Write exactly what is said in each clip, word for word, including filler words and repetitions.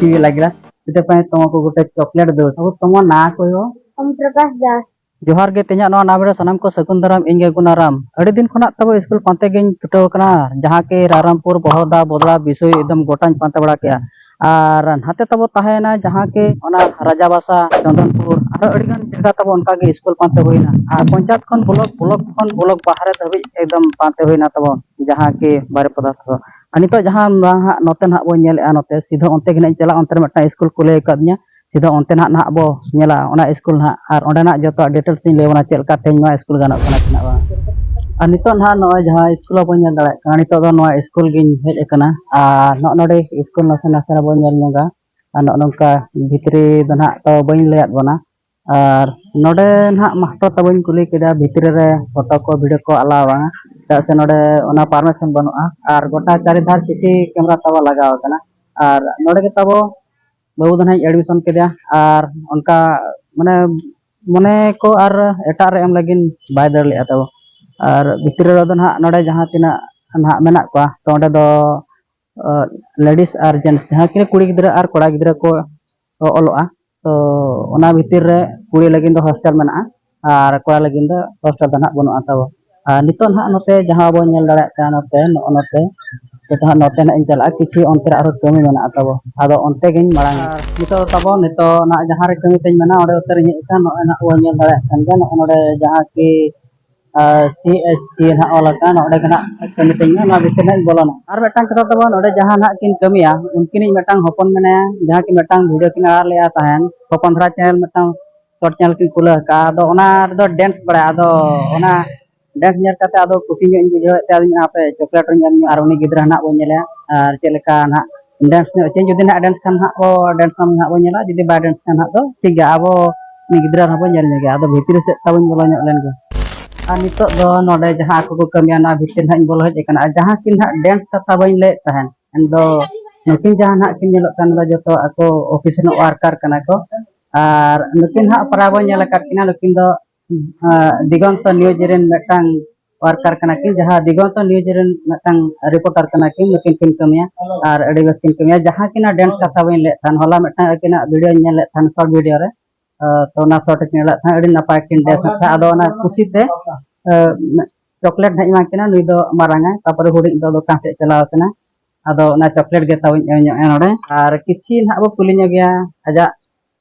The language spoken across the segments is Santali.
ᱴᱷᱤᱠ ᱞᱟᱜᱽᱞᱟ, ᱤᱛᱟᱹ ᱯᱟᱭ ᱛᱚᱢᱚ ᱠᱚ ᱜᱚᱴᱮ ᱪᱚᱠᱞᱮᱴ ᱫᱳᱥ᱾ ᱟᱵᱚ ᱛᱚᱢᱚ ᱱᱟ ᱠᱚ ᱦᱚ᱾ ᱳᱢ ᱯᱨᱚᱠᱟᱥ ᱫᱟᱥ᱾ ᱡᱚᱦᱟᱨ ᱜᱮ, ᱛᱮᱦᱮᱧᱟᱜ ᱱᱚᱣᱟ ᱱᱟᱢ ᱨᱮ ᱥᱟᱱᱟᱢ ᱠᱚ ᱥᱟᱹᱜᱩᱱ ᱫᱟᱨᱟᱢ᱾ ᱤᱧ ᱜᱮ ᱜᱩᱱᱟᱨᱟᱢ᱾ ᱟᱹᱰᱤ ᱫᱤᱱ ᱠᱷᱚᱱᱟᱜ ᱛᱟᱵᱚ ᱥᱠᱩᱞ ᱯᱟᱱᱛᱮ ᱜᱤᱧ ᱪᱷᱩᱴᱟᱹᱣ ᱟᱠᱟᱱᱟ, ᱡᱟᱦᱟᱸ ᱠᱤ ᱨᱟᱭᱨᱟᱢᱯᱩᱨ, ᱵᱚᱦᱚᱲᱫᱟ, ᱵᱚᱫᱽᱲᱟ, ᱵᱤᱥᱚᱭ ᱮᱠᱫᱚᱢ ᱜᱚᱴᱟᱧ ᱯᱟᱱᱛᱮ ᱵᱟᱲᱟ ᱠᱮᱜᱼᱟ᱾ ᱟᱨ ᱱᱟᱛᱮ ᱛᱟᱵᱚ ᱛᱟᱦᱮᱸᱭᱮᱱᱟ ᱡᱟᱦᱟᱸ ᱠᱤ ᱚᱱᱟ ᱨᱟᱡᱟᱵᱟᱥᱟ, ᱪᱚᱱᱫᱚᱱᱯᱩᱨ, ᱟᱨᱚ ᱟᱹᱰᱤ ᱜᱟᱱ ᱡᱟᱭᱜᱟ ᱛᱟᱵᱚ ᱚᱱᱠᱟ ᱜᱮ ᱥᱠᱩᱞ ᱯᱟᱱᱛᱮ ᱦᱩᱭᱱᱟ᱾ ᱟᱨ ᱯᱚᱧᱪᱟᱭᱮᱛ ᱠᱷᱚᱱ ᱵᱞᱚᱠ, ᱵᱞᱚᱠ ᱠᱷᱚᱱ ᱵᱞᱚᱠ ᱵᱟᱦᱨᱮ ᱫᱷᱟᱹᱵᱤᱡ ᱮᱠᱫᱚᱢ ᱯᱟᱱᱛᱮ ᱦᱩᱭᱱᱟ ᱛᱟᱵᱚ, ᱡᱟᱦᱟᱸ ᱠᱤ ᱵᱟᱨᱮ ᱯᱚᱫᱟᱨᱛᱷᱚ᱾ ᱟᱨ ᱱᱤᱛᱚᱜ ᱡᱟᱦᱟᱸ ᱱᱚᱣᱟ ᱦᱟᱸᱜ ᱱᱚᱛᱮ ᱱᱟᱦᱟᱜ ᱵᱚᱱ ᱧᱮᱞᱮᱫᱼᱟ, ᱱᱚᱛᱮ ᱥᱤᱫᱷᱟᱹ ᱚᱱᱛᱮ ᱜᱮ ᱱᱟᱦᱟᱜ ᱤᱧ ᱪᱟᱞᱟᱜᱼᱟ, ᱚᱱᱛᱮ ᱨᱮ ᱢᱤᱫᱴᱟᱝ ᱥᱠᱩᱞ ᱠᱚ ᱞᱟᱹᱭ ᱟᱠᱟᱫᱤᱧᱟ᱾ ᱥᱤᱫᱷᱟᱹ ᱚᱱᱛᱮ ᱱᱟᱦᱟᱜ, ᱱᱟᱦᱟᱜ ᱵᱚ ᱧᱮᱞᱟ ᱚᱱᱟ ᱥᱠᱩᱞ ᱱᱟᱦᱟᱜ, ᱟᱨ ᱚᱸᱰᱮᱱᱟᱜ ᱡᱚᱛᱚᱣᱟᱜ ᱰᱤᱴᱮᱞᱥ ᱤᱧ ᱞᱟᱹᱭ ᱟᱵᱚᱱᱟ, ᱪᱮᱫ ᱞᱮᱠᱟ ᱛᱮᱦᱮᱧ ᱱᱚᱣᱟ ᱥᱠᱩᱞ ᱜᱟᱱᱚᱜ ᱠᱟᱱᱟ ᱥᱮ ᱱᱟᱦᱟᱜ ᱵᱟᱝ᱾ ᱟᱨ ᱱᱤᱛᱚᱜ ᱱᱟᱦᱟᱜ ᱱᱚᱜᱼᱚᱭ ᱡᱟᱦᱟᱸ ᱥᱠᱩᱞ ᱵᱚᱱ ᱧᱮᱞ ᱫᱟᱲᱮᱭᱟᱜ ᱠᱟᱱᱟ, ᱱᱤᱛᱚᱜ ᱫᱚ ᱱᱚᱣᱟ ᱥᱠᱩᱞ ᱜᱤᱧ ᱦᱮᱡ ᱟᱠᱟᱱᱟ᱾ ᱟᱨ ᱱᱚᱜᱼᱚ ᱱᱚᱰᱮ ᱥᱠᱩᱞ ᱱᱟᱥᱮ ᱱᱟᱥᱮ ᱵᱚᱱ ᱧᱮᱞ ᱧᱚᱜᱟ᱾ ᱟᱨ ᱱᱚᱜᱼᱚ ᱱᱚᱝᱠᱟ ᱵᱷᱤᱛᱨᱤ ᱫᱚ ᱱᱟᱦᱟᱜ ᱛᱚ ᱵᱟᱹᱧ ᱞᱟᱹᱭᱟᱫ ᱵᱚᱱᱟ᱾ ᱟᱨ ᱱᱚᱰᱮ ᱱᱟᱦᱟᱜ ᱢᱟᱥᱴᱟᱨ ᱛᱟᱵᱚᱧ ᱠᱩᱞᱤ ᱠᱮᱫᱟ, ᱵᱷᱤᱛᱨᱤ ᱨᱮ ᱯᱷᱳᱴᱳ ᱠᱚ, ᱵᱷᱤᱰᱤᱭᱳ ᱠᱚ ᱟᱞᱟᱣ ᱵᱟᱝᱟ, ᱪᱮᱫᱟᱜ ᱥᱮ ᱱᱚᱰᱮ ᱚᱱᱟ ᱯᱟᱨᱢᱤᱥᱚᱱ ᱵᱟᱹᱱᱩᱜᱼᱟ᱾ ᱟᱨ ᱜᱚᱴᱟ ᱪᱟᱨᱤ ᱫᱷᱟᱨ ᱥᱤᱥᱤ ᱠᱮᱢᱮᱨᱟ ᱛᱟᱵᱚ ᱞᱟᱜᱟᱣ ᱟᱠᱟᱱᱟ᱾ ᱟᱨ ᱱᱚᱰᱮ ᱜᱮ ᱛᱟᱵᱚ ᱵᱟᱹᱵᱩ ᱫᱚ ᱱᱟᱦᱟᱜ ᱤᱧ ᱮᱰᱢᱤᱥᱚᱱ ᱠᱮᱫᱮᱭᱟ᱾ ᱟᱨ ᱚᱱᱠᱟ ᱢᱟᱱᱮ ᱢᱚᱱᱮ ᱠᱚ ᱟᱨ ᱮᱴᱟᱜ ᱨᱮ ᱮᱢ ᱞᱟᱹᱜᱤᱫ ᱵᱟᱭ ᱫᱟᱹᱲ ᱞᱮᱫᱼᱟ ᱛᱟᱵᱚ᱾ ᱟᱨ ᱵᱷᱤᱛᱨᱤ ᱨᱮᱫᱚ ᱱᱟᱦᱟᱜ ᱱᱚᱰᱮ ᱡᱟᱦᱟᱸ ᱛᱤᱱᱟᱹᱜ ᱱᱟᱦᱟᱜ ᱢᱮᱱᱟᱜ ᱠᱚᱣᱟ, ᱛᱚ ᱚᱸᱰᱮ ᱫᱚ ᱞᱮᱰᱤᱥ ᱟᱨ ᱡᱮᱱᱴᱥ, ᱡᱟᱦᱟᱸ ᱠᱤ ᱠᱩᱲᱤ ᱜᱤᱫᱽᱨᱟᱹ ᱟᱨ ᱠᱚᱲᱟ ᱜᱤᱫᱽᱨᱟᱹ ᱠᱚ ᱚᱞᱚᱜᱼᱟ, ᱛᱚ ᱚᱱᱟ ᱵᱷᱤᱛᱤᱨ ᱨᱮ ᱠᱩᱲᱤ ᱞᱟᱹᱜᱤᱫ ᱫᱚ ᱦᱳᱥᱴᱮᱞ ᱢᱮᱱᱟᱜᱼᱟ ᱟᱨ ᱠᱚᱲᱟ ᱞᱟᱹᱜᱤᱫ ᱫᱚ ᱦᱳᱥᱴᱮᱞ ᱫᱚ ᱱᱟᱦᱟᱜ ᱵᱟᱹᱱᱩᱜᱼᱟ ᱛᱟᱵᱚ᱾ ᱟᱨ ᱱᱤᱛᱚᱜ ᱱᱟᱦᱟᱜ ᱱᱚᱛᱮ ᱡᱟᱦᱟᱸ ᱵᱚᱱ ᱧᱮᱞ ᱫᱟᱲᱮᱭᱟᱜ ᱠᱟᱱᱟ, ᱱᱚᱛᱮ ᱱᱚᱜᱼᱚ ᱱᱚᱛᱮ ᱡᱚᱛᱚ ᱦᱟᱸᱜ ᱱᱚᱛᱮ ᱱᱟᱦᱟᱜ ᱤᱧ ᱪᱟᱞᱟᱜᱼᱟ, ᱠᱤᱪᱷᱩ ᱚᱱᱛᱮ ᱨᱮ ᱟᱨᱦᱚᱸ ᱠᱟᱹᱢᱤ ᱢᱮᱱᱟᱜᱼᱟ ᱛᱟᱵᱚ, ᱟᱫᱚ ᱚᱱᱛᱮ ᱜᱤᱧ ᱢᱟᱲᱟᱝ᱾ ᱟᱨ ᱱᱤᱛᱚᱜ ᱫᱚ ᱛᱟᱵᱚ, ᱱᱤᱛᱚᱜ ᱱᱟᱦᱟᱜ ᱡᱟᱦᱟᱸ ᱨᱮ ᱠᱟᱹᱢᱤ ᱛᱤᱧ ᱢᱮᱱᱟᱜᱼᱟ, ᱚᱸᱰᱮ ᱩᱛᱟᱹᱨ ᱤᱧ ᱦᱮᱡ ᱟᱠᱟᱱ᱾ ᱱᱚᱜᱼᱚᱭ ᱱᱟᱦᱟᱜ ᱵᱚᱱ ᱧᱮᱞ ᱫᱟᱲᱮᱭᱟᱜ ᱠᱟᱱ ᱜᱮᱭᱟ, ᱱᱚᱜᱼᱚ ᱱᱚᱰᱮ ᱡᱟᱦᱟᱸ ᱠᱤ ᱟᱨ ᱥᱤ ᱮᱥ ᱥᱤ ᱱᱟᱦᱟᱜ ᱚᱞ ᱟᱠᱟᱱ, ᱚᱸᱰᱮ ᱜᱮ ᱱᱟᱦᱟᱜ ᱠᱟᱹᱢᱤ ᱛᱤᱧ ᱢᱮ, ᱚᱱᱟ ᱵᱷᱤᱛᱤᱨ ᱱᱟᱦᱟᱜ ᱤᱧ ᱵᱚᱞᱚᱱᱟ᱾ ᱟᱨ ᱢᱤᱫᱴᱟᱝ ᱠᱟᱛᱷᱟ ᱛᱟᱵᱚᱱ, ᱱᱚᱰᱮ ᱡᱟᱦᱟᱸ ᱱᱟᱦᱟᱜ ᱠᱤᱱ ᱠᱟᱹᱢᱤᱭᱟ, ᱩᱱᱠᱤᱱᱤᱡ ᱢᱤᱫᱴᱟᱝ ᱦᱚᱯᱚᱱ ᱢᱮᱱᱟᱭᱟ, ᱡᱟᱦᱟᱸ ᱠᱤ ᱢᱤᱫᱴᱟᱝ ᱵᱷᱤᱰᱤᱭᱳ ᱠᱤᱱ ᱟᱲᱟᱜ ᱞᱮᱜᱼᱟ ᱛᱟᱦᱮᱱ, ᱦᱚᱯᱚᱱ ᱫᱷᱟᱨᱟ ᱪᱮᱱᱮᱞ, ᱢᱤᱫᱴᱟᱝ ᱥᱚᱨᱴ ᱪᱮᱱᱮᱞ ᱠᱤᱱ ᱠᱷᱩᱞᱟᱹᱣ ᱟᱠᱟᱫᱼᱟ᱾ ᱟᱫᱚ ᱚᱱᱟ ᱨᱮᱫᱚ ᱰᱮᱱᱥ ᱵᱟᱲᱟᱭᱟ, ᱟᱫᱚ ᱚᱱᱟ ᱰᱮᱱᱥ ᱧᱮᱞ ᱠᱟᱛᱮ ᱟᱫᱚ ᱠᱩᱥᱤ ᱧᱚᱜ ᱤᱧ ᱵᱩᱡᱷᱟᱹᱣᱮᱫ ᱛᱮ, ᱟᱫᱚᱧ ᱢᱮᱱᱟ, "ᱦᱟᱯᱮ ᱪᱚᱠᱞᱮᱴ ᱦᱚᱸᱧ ᱮᱢ ᱧᱚᱜ", ᱟᱨ ᱩᱱᱤ ᱜᱤᱫᱽᱨᱟᱹ ᱱᱟᱦᱟᱜ ᱵᱚᱱ ᱧᱮᱞᱮᱭᱟ, ᱟᱨ ᱪᱮᱫ ᱞᱮᱠᱟ ᱱᱟᱦᱟᱜ ᱰᱮᱱᱥ ᱧᱚᱜ ᱪᱮᱫ ᱡᱩᱫᱤ ᱱᱟᱦᱟᱜ ᱰᱮᱱᱥ ᱠᱷᱟᱱ ᱱᱟᱦᱟᱜ ᱵᱚ ᱰᱮᱱᱥ ᱱᱟᱦᱟᱜ ᱵᱚᱱ ᱧᱮᱞᱟ, ᱡᱩᱫᱤ ᱵᱟᱭ ᱰᱮᱱᱥ ᱠᱷᱟᱱ ᱱᱟᱦᱟᱜ ᱫᱚ ᱴᱷᱤᱠ ᱜᱮᱭᱟ, ᱟᱵᱚ ᱩᱱᱤ ᱜᱤᱫᱽᱨᱟᱹ ᱦᱚᱸ ᱵᱚᱱ ᱧᱮᱞ ᱧᱚᱜᱮᱭᱟ᱾ ᱟᱫᱚ ᱵᱷᱤᱛᱨᱤ ᱥᱮᱫ ᱛᱟᱵᱚᱧ ᱵᱚᱞᱚ ᱧᱚᱜ ᱞᱮᱱ ᱜᱮ᱾ ᱟᱨ ᱱᱤᱛᱚᱜ ᱫᱚ ᱱᱚᱰᱮ ᱡᱟᱦᱟᱸ ᱟᱠᱚ ᱠᱚ ᱠᱟᱹᱢᱤᱭᱟ, ᱱᱚᱣᱟ ᱵᱷᱤᱛᱤᱨ ᱱᱟᱦᱟᱜ ᱤᱧ ᱵᱚᱞᱚ ᱦᱮᱡ ᱟᱠᱟᱱᱟ᱾ ᱟᱨ ᱡᱟᱦᱟᱸ ᱠᱤᱱ ᱱᱟᱦᱟᱜ ᱰᱮᱱᱥ ᱠᱟᱛᱷᱟ ᱵᱟᱹᱧ ᱞᱟᱹᱭᱮᱫ ᱛᱟᱦᱮᱸᱱ, ᱮᱱ ᱫᱚ ᱱᱩᱠᱤᱱ ᱡᱟᱦᱟᱸ ᱱᱟᱦᱟᱜ ᱠᱤᱱ ᱧᱮᱞᱚᱜ ᱠᱟᱱ ᱫᱚ, ᱡᱚᱛᱚ ᱟᱠᱚ ᱚᱯᱷᱤᱥ ᱨᱮᱱ ᱣᱟᱨᱠᱟᱨ ᱠᱟᱱᱟ ᱠᱚ᱾ ᱟᱨ ᱱᱩᱠᱤᱱ ᱱᱟᱦᱟᱜ ᱯᱟᱨᱟ ᱵᱚᱱ ᱧᱮᱞ ᱟᱠᱟᱫ ᱠᱤᱱᱟ, ᱱᱩᱠᱤᱱ ᱫᱚ ᱟᱸ, ᱫᱤᱜᱚᱱᱛᱚ ᱱᱤᱭᱩᱡᱽ ᱨᱮᱱ ᱢᱤᱫᱴᱟᱝ ᱣᱟᱨᱠᱟᱨ ᱠᱟᱱᱟ ᱠᱤᱱ, ᱡᱟᱦᱟᱸ ᱫᱤᱜᱚᱱᱛᱚ ᱱᱤᱭᱩᱡᱽ ᱨᱮᱱ ᱢᱤᱫᱴᱟᱝ ᱨᱤᱯᱳᱨᱴᱟᱨ ᱠᱟᱱᱟ ᱠᱤᱱ, ᱱᱩᱠᱤᱱ ᱠᱤᱱ ᱠᱟᱹᱢᱤᱭᱟ ᱟᱨ ᱟᱹᱰᱤ ᱵᱮᱥ ᱠᱤᱱ ᱠᱟᱹᱢᱤᱭᱟ᱾ ᱡᱟᱦᱟᱸ ᱠᱤᱱᱟᱜ ᱰᱮᱱᱥ ᱠᱟᱛᱷᱟ ᱵᱟᱹᱧ ᱞᱟᱹᱭᱮᱫ ᱛᱟᱦᱮᱱ, ᱦᱚᱞᱟ ᱢᱤᱫᱴᱟᱝ ᱟᱹᱠᱤᱱᱟᱜ ᱵᱷᱤᱰᱤᱭᱳᱧ ᱧᱮᱞ ᱞᱮᱫ ᱛᱟᱦᱮᱱ ᱥᱚᱨᱴ ᱵᱷᱤᱰᱤᱭᱳ ᱨᱮ, ᱛᱚ ᱚᱱᱟ ᱥᱚᱨᱴ ᱨᱮᱠᱤᱱ ᱧᱮᱞ ᱞᱮᱫ ᱛᱟᱦᱮᱱ, ᱟᱹᱰᱤ ᱱᱟᱯᱟᱭ ᱠᱤᱱ ᱰᱮᱱᱥ ᱮᱫ ᱛᱟᱦᱮᱸᱫ᱾ ᱟᱫᱚ ᱚᱱᱟ ᱠᱩᱥᱤ ᱛᱮ ᱪᱚᱠᱞᱮᱴ ᱦᱟᱸᱜ ᱮᱢᱟ ᱠᱤᱱᱟ, ᱱᱩᱭ ᱫᱚ ᱢᱟᱨᱟᱝ ᱟᱭ, ᱛᱟᱨᱯᱚᱨᱮ ᱦᱩᱰᱤᱧ ᱫᱚ ᱫᱚᱠᱟᱱ ᱥᱮᱫ ᱪᱟᱞᱟᱣ ᱠᱟᱱᱟ᱾ ᱟᱫᱚ ᱚᱱᱟ ᱪᱚᱠᱞᱮᱴ ᱜᱮ ᱛᱟᱵᱚᱧ ᱮᱢ ᱧᱚᱜ ᱟᱭᱟ ᱱᱚᱰᱮ᱾ ᱟᱨ ᱠᱤᱪᱷᱤ ᱱᱟᱦᱟᱜ ᱵᱚ ᱠᱩᱞᱤ ᱧᱚᱜᱮᱭᱟ ᱟᱡᱟᱜ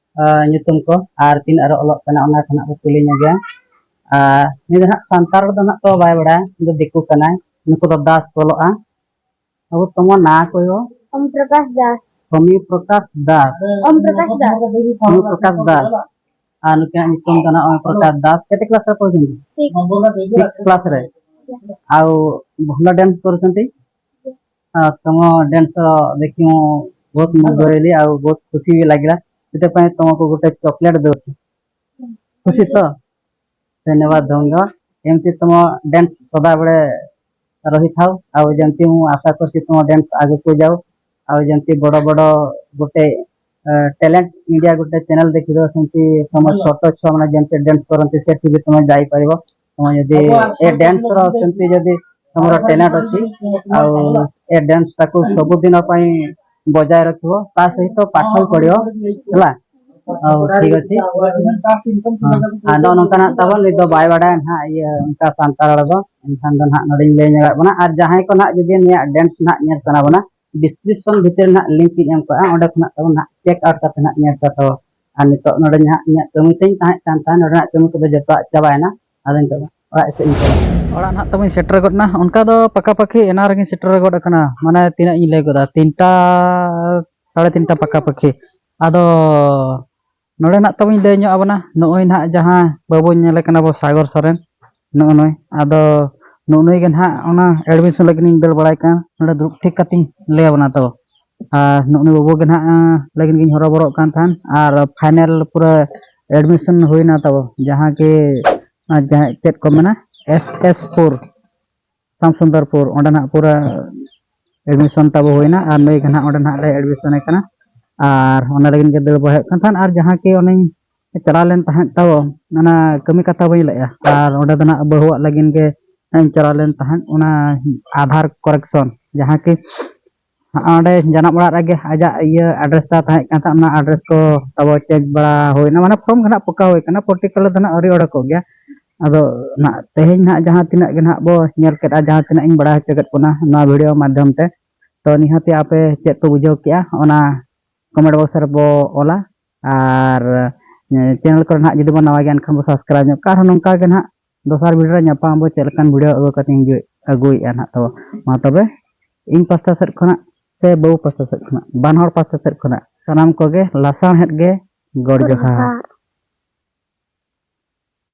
ᱧᱩᱛᱩᱢ ᱠᱚ ᱟᱨ ᱛᱤᱱᱟᱹᱜ ᱨᱮ ᱚᱞᱚᱜ ᱠᱟᱱᱟ, ᱚᱱᱟ ᱠᱚ ᱱᱟᱦᱟᱜ ᱵᱚ ᱠᱩᱞᱤ ᱧᱚᱜᱮᱭᱟ᱾ ᱟᱨ ᱱᱩᱭ ᱫᱚ ᱱᱟᱦᱟᱜ ᱥᱟᱱᱛᱟᱲ ᱨᱚᱲ ᱫᱚ ᱱᱟᱦᱟᱜ ᱛᱚ ᱵᱟᱭ ᱵᱟᱲᱟᱭᱟ, ᱩᱱᱤ ᱫᱚ ᱫᱤᱠᱩ ᱠᱟᱱᱟᱭ, ᱱᱩᱠᱩ ᱫᱚ ᱫᱟᱥ ᱠᱚ ᱚᱞᱚᱜᱼᱟ᱾ ᱟᱵᱚ ᱛᱚᱢᱚ ᱱᱟ ᱠᱚᱭᱚ? ᱚᱢ ᱯᱨᱚᱠᱟᱥ ᱫᱟᱥ᱾ ᱚᱢᱤ ᱯᱨᱚᱠᱟᱥ ᱫᱟᱥ᱾ ᱚᱢᱤ ᱯᱨᱚᱠᱟᱥ ᱫᱟᱥ᱾ ᱟᱨ ᱱᱩᱠᱤᱱᱟᱜ ᱧᱩᱛᱩᱢ ᱫᱚ ᱱᱟᱦᱟᱜ ᱚᱢᱤ ᱯᱨᱚᱠᱟᱥ ᱫᱟᱥ᱾ କେତେ କ୍ଲାସରେ ପଢ଼ୁଛନ୍ତି? ସିକ୍ସ କ୍ଲାସରେ। ଆଉ ଭଲ ଡ୍ୟାନ୍ସ କରୁଛନ୍ତି। ᱛᱚᱢᱚ ଡ୍ୟାନ୍ସ ଦେଖି ମୁଁ ବହୁତ ମୁଗ୍ଧ ହେଇଲି ଆଉ ବହୁତ ଖୁସି ବି ଲାଗିଲା। ସେଥିପାଇଁ ତମକୁ ଗୋଟେ ଚକୋଲେଟ ଦଉଛି। ଖୁସି ତ? ଧନ୍ୟବାଦ ଧନ୍ୟବାଦ। ଏମିତି ତମ ଡ୍ୟାନ୍ସ ସଦାବେଳେ ରହିଥାଉ। ଆଉ ଯେମିତି ମୁଁ ଆଶା କରୁଛି ତମ ଡ୍ୟାନ୍ସ ଆଗକୁ ଯାଉ। ଆଉ ଯେମିତି ବଡ଼ ବଡ଼ ଗୋଟେ ଟ୍ୟାଲେଣ୍ଟ ଇଣ୍ଡିଆ ଗୋଟେ ଚ୍ୟାନେଲ ଦେଖିଦେବ, ସେମିତି ତମ ଛୋଟ ଛୁଆମାନେ ଯେମିତି ଡ୍ୟାନ୍ସ କରନ୍ତି ସେଠି ବି ତମେ ଯାଇପାରିବ। ତମେ ଯଦି ଏ ଡ୍ୟାନ୍ସର ସେମିତି ଯଦି ତମର ଟ୍ୟାଲେଣ୍ଟ ଅଛି ଆଉ ଏ ଡ୍ୟାନ୍ସଟାକୁ ସବୁଦିନ ପାଇଁ ବଜାୟ ରଖିବ, ତା ସହିତ ପାଠ ବି ପଢ଼ିବ, ହେଲା? ହଉ, ଠିକ୍ ଅଛି। ᱟᱫᱚ ᱱᱚᱝᱠᱟᱱᱟᱜ ᱛᱟᱵᱚᱱ ᱱᱤᱛ ᱫᱚ ᱵᱟᱭ ᱵᱟᱰᱟᱭᱟ ᱱᱟᱦᱟᱜ ᱤᱭᱟᱹ ᱚᱱᱠᱟ ᱥᱟᱱᱛᱟᱲ ᱨᱚᱲ ᱫᱚ᱾ ᱮᱱᱠᱷᱟᱱ ᱫᱚ ᱱᱟᱦᱟᱜ ᱱᱚᱰᱮᱧ ᱞᱟᱹᱭ ᱧᱚᱜᱟᱜ ᱵᱚᱱᱟ᱾ ᱟᱨ ᱡᱟᱦᱟᱸᱭ ᱠᱚ ᱱᱟᱦᱟᱜ ᱡᱩᱫᱤ ᱱᱩᱭᱟᱜ ᱰᱮᱱᱥ ᱱᱟᱦᱟᱜ ᱧᱮᱞ ᱥᱟᱱᱟ ᱵᱚᱱᱟ, ᱰᱤᱥᱠᱨᱤᱯᱥᱚᱱ ᱵᱷᱤᱛᱤᱨ ᱨᱮ ᱱᱟᱦᱟᱜ ᱞᱤᱝᱠ ᱤᱧ ᱮᱢ ᱠᱟᱜᱼᱟ, ᱚᱸᱰᱮ ᱠᱷᱚᱱᱟᱜ ᱛᱟᱵᱚᱱ ᱱᱟᱦᱟᱜ ᱪᱮᱠ ᱟᱣᱩᱴ ᱠᱟᱛᱮ ᱱᱟᱦᱟᱜ ᱧᱮᱞ ᱛᱟᱠᱚ᱾ ᱟᱨ ᱱᱤᱛᱚᱜ ᱱᱚᱰᱮ ᱱᱟᱦᱟᱜ ᱤᱧᱟᱹᱜ ᱠᱟᱹᱢᱤ ᱛᱤᱧ ᱛᱟᱦᱮᱸ ᱠᱟᱱ ᱛᱟᱦᱮᱸ, ᱱᱚᱰᱮᱱᱟᱜ ᱠᱟᱹᱢᱤ ᱠᱚᱫᱚ ᱡᱚᱛᱚᱣᱟᱜ ᱪᱟᱵᱟᱭᱮᱱᱟ᱾ ᱟᱫᱚ ᱱᱤᱛᱚᱜ ᱫᱚ ᱚᱲᱟᱜ ᱥᱮᱫ ᱤᱧ ᱪᱟᱞᱟᱜᱼᱟ᱾ ᱚᱲᱟᱜ ᱱᱟᱦᱟᱜ ᱛᱟᱵᱚᱱ ᱥᱮᱴᱮᱨ ᱜᱚᱫ ᱮᱱᱟ᱾ ᱚᱱᱠᱟ ᱫᱚ ᱯᱟᱠᱟ ᱯᱟᱠᱤ ᱮᱱᱟᱝ ᱨᱮᱜᱮᱧ ᱥᱮᱴᱮᱨ ᱜᱚᱫ ᱟᱠᱟᱱᱟ, ᱢᱟᱱᱮ ᱛᱤᱱᱟᱹᱜ ᱤᱧ ᱞᱟᱹᱭ ᱜᱚᱫᱟ, ᱛᱤᱱᱴᱟ, ᱥᱟᱲᱮ ᱛᱤᱱᱴᱟ ᱯᱟᱠᱟ ᱯᱟᱠᱤ᱾ ᱟᱫᱚ ᱱᱚᱰᱮ ᱱᱟᱦᱟᱜ ᱛᱟᱵᱚᱧ ᱞᱟᱹᱭ ᱧᱚᱜ ᱟᱵᱚᱱᱟ, ᱱᱚᱜᱼᱚᱭ ᱱᱟᱦᱟᱜ ᱡᱟᱦᱟᱸ ᱵᱟᱹᱵᱩᱧ ᱧᱮᱞᱮ ᱠᱟᱱᱟ ᱵᱚ, ᱥᱟᱜᱚᱨ ᱥᱚᱨᱮᱱ, ᱱᱚᱜᱼᱚ ᱱᱩᱭ᱾ ᱟᱫᱚ ᱱᱚᱜᱼᱚ ᱱᱩᱭ ᱜᱮ ᱱᱟᱦᱟᱜ ᱚᱱᱟ ᱮᱰᱢᱤᱥᱚᱱ ᱞᱟᱹᱜᱤᱫ ᱤᱧ ᱫᱟᱹᱲ ᱵᱟᱲᱟᱭ ᱠᱟᱱ, ᱱᱚᱰᱮ ᱫᱩᱲᱩᱵ ᱴᱷᱤᱠ ᱠᱟᱛᱮᱧ ᱞᱟᱹᱭ ᱟᱵᱚᱱᱟ᱾ ᱛᱚ ᱟᱨ ᱱᱚᱜᱼᱚ ᱱᱩᱭ ᱵᱟᱹᱵᱩ ᱜᱮ ᱱᱟᱦᱟᱜ ᱞᱟᱹᱜᱤᱫ ᱜᱤᱧ ᱦᱚᱨᱚᱵᱚᱨᱚᱜ ᱠᱟᱱ ᱛᱟᱦᱮᱸᱫ, ᱟᱨ ᱯᱷᱟᱭᱱᱮᱞ ᱯᱩᱨᱟᱹ ᱮᱰᱢᱤᱥᱚᱱ ᱦᱩᱭᱱᱟ ᱛᱟᱵᱚ, ᱡᱟᱦᱟᱸ ᱠᱤ ᱟᱨ ᱡᱟᱦᱟᱸ ᱪᱮᱫ ᱠᱚ ᱢᱮᱱᱟ, ᱮᱥ ᱮᱥ ᱯᱩᱨ, ᱥᱟᱢᱥᱩᱱᱫᱚᱨᱯᱩᱨ, ᱚᱸᱰᱮ ᱱᱟᱦᱟᱜ ᱯᱩᱨᱟᱹ ᱮᱰᱢᱤᱥᱚᱱ ᱛᱟᱵᱚ ᱦᱩᱭᱱᱟ᱾ ᱟᱨ ᱱᱩᱭ ᱜᱮ ᱱᱟᱦᱟᱜ ᱚᱸᱰᱮ ᱱᱟᱦᱟᱜ ᱞᱮ ᱮᱰᱢᱤᱥᱚᱱᱮ ᱠᱟᱱᱟ᱾ ᱟᱨ ᱚᱱᱟ ᱞᱟᱹᱜᱤᱫ ᱜᱮ ᱫᱟᱹᱲ ᱵᱟᱲᱟᱭ ᱦᱩᱭᱩᱜ ᱠᱟᱱ ᱛᱟᱦᱮᱸᱫ᱾ ᱟᱨ ᱡᱟᱦᱟᱸ ᱠᱤ ᱚᱱᱮᱧ ᱪᱟᱞᱟᱣ ᱞᱮᱱ ᱛᱟᱦᱮᱸᱫ ᱛᱟᱵᱚ, ᱚᱱᱟ ᱠᱟᱹᱢᱤ ᱠᱟᱛᱷᱟ ᱵᱟᱹᱧ ᱞᱟᱹᱭᱮᱜᱼᱟ, ᱟᱨ ᱚᱸᱰᱮ ᱫᱚ ᱱᱟᱦᱟᱜ ᱵᱟᱹᱦᱩᱣᱟᱜ ᱞᱟᱹᱜᱤᱫ ᱜᱮ ᱤᱧ ᱪᱟᱞᱟᱣ ᱞᱮᱱ ᱛᱟᱦᱮᱸᱫ ᱚᱱᱟ ᱟᱫᱷᱟᱨ ᱠᱚᱨᱮᱠᱥᱚᱱ, ᱡᱟᱦᱟᱸ ᱠᱤ ᱚᱸᱰᱮ ᱡᱟᱱᱟᱢ ᱚᱲᱟᱜ ᱨᱮᱜᱮ ᱟᱡᱟᱜ ᱤᱭᱟᱹ ᱟᱰᱨᱮᱥ ᱛᱟᱭ ᱛᱟᱦᱮᱸ ᱠᱟᱱ ᱛᱟᱦᱮᱸᱫ, ᱚᱱᱟ ᱟᱰᱨᱮᱥ ᱠᱚ ᱛᱟᱵᱚ ᱪᱮᱠ ᱵᱟᱲᱟ ᱦᱩᱭᱱᱟ, ᱢᱟᱱᱮ ᱯᱷᱨᱚᱢ ᱜᱮ ᱱᱟᱦᱟᱜ ᱯᱚᱠᱟ ᱦᱩᱭ ᱠᱟᱱᱟ, ᱯᱟᱨᱴᱤᱠᱩᱞᱟᱨ ᱫᱚ ᱱᱟᱦᱟᱜ ᱟᱹᱣᱨᱤ ᱚᱰᱚᱠᱚᱜ ᱜᱮᱭᱟ᱾ ᱟᱫᱚ ᱱᱟᱦᱟᱜ ᱛᱮᱦᱮᱧ ᱱᱟᱦᱟᱜ ᱡᱟᱦᱟᱸ ᱛᱤᱱᱟᱹᱜ ᱜᱮ ᱱᱟᱦᱟᱜ ᱵᱚ ᱧᱮᱞ ᱠᱮᱫᱼᱟ, ᱡᱟᱦᱟᱸ ᱛᱤᱱᱟᱹᱜ ᱤᱧ ᱵᱟᱲᱟᱭ ᱦᱚᱪᱚ ᱠᱮᱫ ᱵᱚᱱᱟ ᱱᱚᱣᱟ ᱵᱷᱤᱰᱤᱭᱳ ᱢᱟᱫᱽᱫᱷᱚᱢ ᱛᱮ, ᱛᱚ ᱱᱤᱦᱟᱹᱛ ᱜᱮ ᱟᱯᱮ ᱪᱮᱫ ᱯᱮ ᱵᱩᱡᱷᱟᱹᱣ ᱠᱮᱜᱼᱟ ᱚᱱᱟ ᱠᱚᱢᱮᱱᱴ ᱵᱚᱠᱥ ᱨᱮᱵᱚ ᱚᱞᱟ, ᱟᱨ ᱪᱮᱱᱮᱞ ᱠᱚᱨᱮ ᱱᱟᱦᱟᱜ ᱡᱩᱫᱤ ᱵᱚᱱ ᱱᱟᱣᱟ ᱜᱮᱭᱟ ᱮᱱᱠᱷᱟᱱ ᱵᱚ ᱥᱟᱵᱥᱠᱨᱟᱭᱤᱵᱽ ᱧᱚᱜ ᱠᱟᱜᱼᱟ, ᱟᱨᱦᱚᱸ ᱱᱚᱝᱠᱟ ᱜᱮ ᱱᱟᱦᱟᱜ ᱫᱚᱥᱟᱨ ᱵᱷᱤᱰᱤᱭᱳ ᱨᱮ ᱧᱟᱯᱟᱢ ᱟᱵᱚ, ᱪᱮᱫ ᱞᱮᱠᱟᱱ ᱵᱷᱤᱰᱤᱭᱳ ᱟᱹᱜᱩ ᱠᱟᱛᱮ ᱤᱧ ᱦᱤᱡᱩᱜ ᱟᱹᱜᱩᱭᱮᱫᱼᱟ ᱱᱟᱦᱟᱜ᱾ ᱛᱚ ᱢᱟ ᱛᱚᱵᱮ ᱤᱧ ᱯᱟᱥᱴᱟ ᱥᱮᱫ ᱠᱷᱚᱱᱟᱜ ᱥᱮ ᱵᱟᱹᱵᱩ ᱯᱟᱥᱴᱟ ᱥᱮᱫ ᱠᱷᱚᱱᱟᱜ, ᱵᱟᱱᱟ ᱦᱚᱲ ᱯᱟᱥᱴᱟ ᱥᱮᱫ ᱠᱷᱚᱱᱟᱜ ᱥᱟᱱᱟᱢ ᱠᱚᱜᱮ ᱞᱟᱥᱟᱲᱦᱮᱫ ᱜᱮ ᱜᱚᱰ ᱡᱚᱦᱟᱨ᱾